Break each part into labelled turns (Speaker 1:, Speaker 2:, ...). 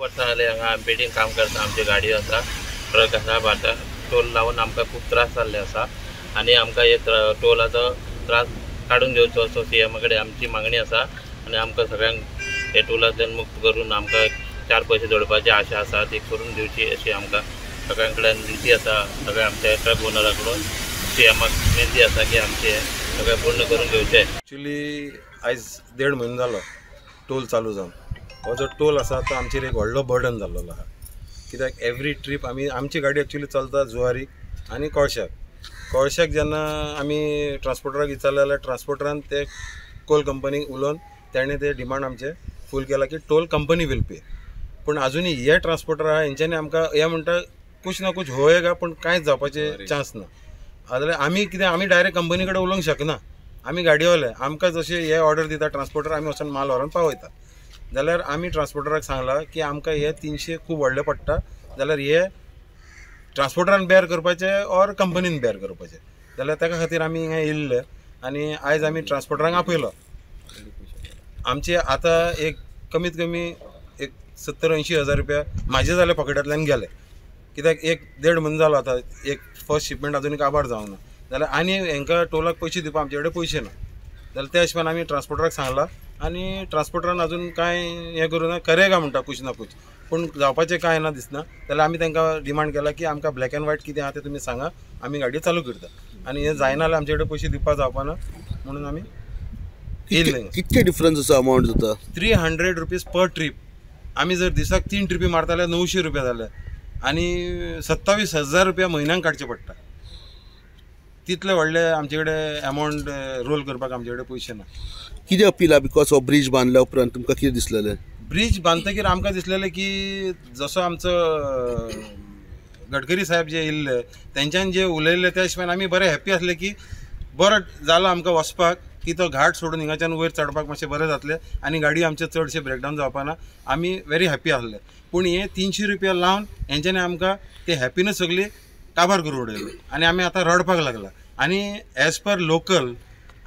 Speaker 1: वर्सां जाली हांगा एमपीटीन काम करता. आमची गाडी आसा, ट्रक आसा. आतां टोल लावन आमकां खूब त्रास जाल्ले आसा आनी आमकां हे टोलाचो त्रास काडून घेवचो असो सीएमा कडेन आमची मागणी आसा आनी आमकां सगळ्यांक हे टोलांतल्यान मुक्त करून आमकां 4 पयशे जोडपाची आशा आसा, ती करून दिवची अशी आमकां सगळ्यां कडेन विनंती आसा. सगळ्या आमच्या ट्रक ओनरा कडून सीएमाक विनंती आसा की आमचे सगळें पूर्ण करून घेवचें.
Speaker 2: एक्चुली आयज 1.5 म्हयनो जालो टोल चालू जावन. हो जो टोल आसा तो आमचेर एक व्हडलो बर्डन जाल्लो आहा. कित्याक एवरी ट्रीप आमी आमची गाडी एक्चुली चलता जुवारीक आनी कोळश्याक. कोळश्याक जेन्ना आमी ट्रान्सपोर्टराक विचारलें जाल्यार ट्रान्सपोर्टरान ते कोल कंपनीक उलोवन तेणें ते डिमांड आमचे फूल केला की टोल कंपनी will pay. पूण आजुनूय हे ट्रान्सपोर्टर आहा हेंच्यांनी आमकां हे म्हणटा कुछ ना कुछ होएगा, पूण कांयच जावपाचें चान्स ना. जाल्यार आमी कितें आमी डायरेक्ट कंपनी कडेन उलोवंक शकना. आमी गाडयेवाले, आमकां जशें हे ऑर्डर दिता ट्रान्सपोर्टर, आमी वचून माल व्हरोन पावयता. जाल्यार आमी ट्रान्सपोर्टराक सांगलां की आमकां हे 300 खूब व्हडले पडटा, जाल्यार हे ट्रान्सपोर्टरान बेर करपाचे ऑर कंपनीन बेर करपाचे. जाल्यार ताका खातीर आमी हिंगा येयल्ले आनी आयज आमी ट्रान्सपोर्टरांक आपयलो. आमचे आतां एक कमीत कमी एक 70-80 हजार रुपया म्हाजे जाल्यार पॉकेटांतल्यान गेले. कित्याक एक 1.5 म्हयनो जालो आतां, एक फर्स्ट शिपमेंट अजून काबार जावना. जाल्यार आनी हेंकां टोलाक पयशे दिवपाक आमचे कडेन पयशे ना. जाल्यार त्या हिशोबान आमी ट्रान्सपोर्टराक सांगलां आनी ट्रान्सपोर्टरान अजून कांय हें करूं ना, करेगा म्हणटा कुछ ना कुछ, पूण जावपाचें कांय ना दिसना. जाल्यार आमी तांकां डिमांड केला की आमकां ब्लॅक एंड व्हायट कितें आहा तें तुमी सांगा, आमी गाडी चालू करता. आनी हें जायना जाल्यार आमचे कडेन पयशे दिवपाक जावपाना म्हणून आमी येयल्ले.
Speaker 3: कितके डिफरन्स आसा अमावंट जाता?
Speaker 2: 300 रुपीज पर ट्रीप. आमी जर दिसाक 3 ट्रिपी मारता जाल्यार 900 रुपया जाले आनी 27,000 रुपया म्हयन्याक काडचे पडटा. तितले व्हडले आमचे कडेन अमावंट रोल करपाक आमचे कडेन पयशे ना.
Speaker 3: कितें अपील आहा? Because हो ब्रिज बांदल्या उपरांत तुमकां कितें दिसलेलें?
Speaker 2: ब्रिज बांदतकीर आमकां दिसलेलें की जसो आमचो गडकरी साहेब जे येयल्ले तेंच्यान जे उलयल्ले त्या हिशोबान आमी बरे हॅप्पी आसले की बरो जालो आमकां वचपाक, की तो घाट सोडून हिंगाच्यान वयर चडपाक मातशें बरें जातलें आनी गाडी आमचे चडशे ब्रेकडावन जावपाना. आमी वेरी हॅप्पी आसले. पूण हे 300 रुपया लावन हेंच्यांनी आमकां ते हॅप्पीनस सगळी काबार करून उडयली आनी आमी आतां रडपाक लागला. आनी एज पर लोकल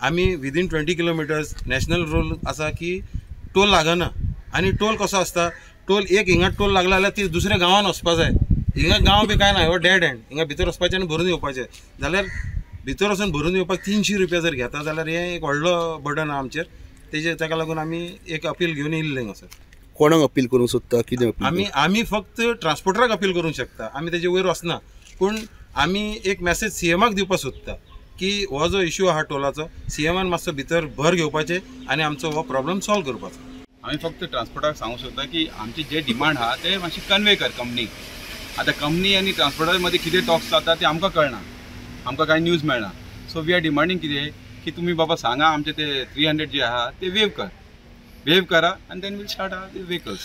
Speaker 2: आमी विदीन 20 किलोमिटर्स नॅशनल रूल आसा की टोल लागना. आनी टोल कसो आसता, टोल एक हिंगा टोल लागला जाल्यार ती दुसऱ्या गांवान वचपा जाय. हिंगा गांव बी कांय ना, हो डेड एंड. हिंगा भितर वचपाचें आनी भरून येवपाचें. जाल्यार भितर वचून भरून येवपाक 300 रुपया जर घेता जाल्यार हें एक व्हडलो बर्डन आहा आमचेर. तेजेर ताका लागून आमी एक अपील घेवन येयल्ले हांगासर.
Speaker 3: कोणाक अपील करूंक सोदता? कितें
Speaker 2: आमी आमी फक्त ट्रान्सपोर्टराक अपील करूंक शकता, आमी तेजे वयर वचना. पूण आमी एक मॅसेज सीएमाक दिवपाक सोदता की हो जो इशू आहा टोलाचो, सीएमान मातसो भितर भर घेवपाचें आनी आमचो हो प्रॉब्लम सॉल्व करपाचो.
Speaker 4: आमी फक्त ट्रान्सपोर्टराक सांगूंक सोदता की आमचे जे डिमांड आहा ते मातशे कन्वे कर कंपनीक. आतां कंपनी आनी ट्रान्सपोर्टरा मदीं कितें टॉक्स जाता ते आमकां कळना, आमकां कांय न्यूज मेळना. सो we are demanding कितें की तुमी बाबा सांगा आमचे ते 300 जे आहा ते वेव कर, वेव करा आनी then we'll start our vehicles.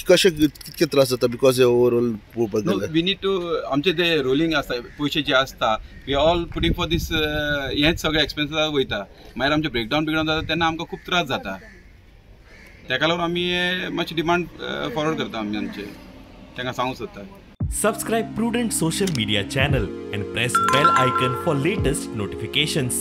Speaker 3: कशे कितके त्रास जाता because overall पळोवपाक गेल्यार?
Speaker 4: We need to आमचे ते रोलिंग आसता, पयशे जे आसता we all putting for this, हेच सगळे एक्सपेन्सीस वयता. मागीर आमचे ब्रेकडावन बिकडावन जाता तेन्ना आमकां खूब त्रास जाता. ताका लागून आमी मातशी डिमांड फॉरवर्ड करता आमी आमचे तांकां सांगूंक सोदता.
Speaker 5: Subscribe Prudent social media channel and press bell icon for latest notifications.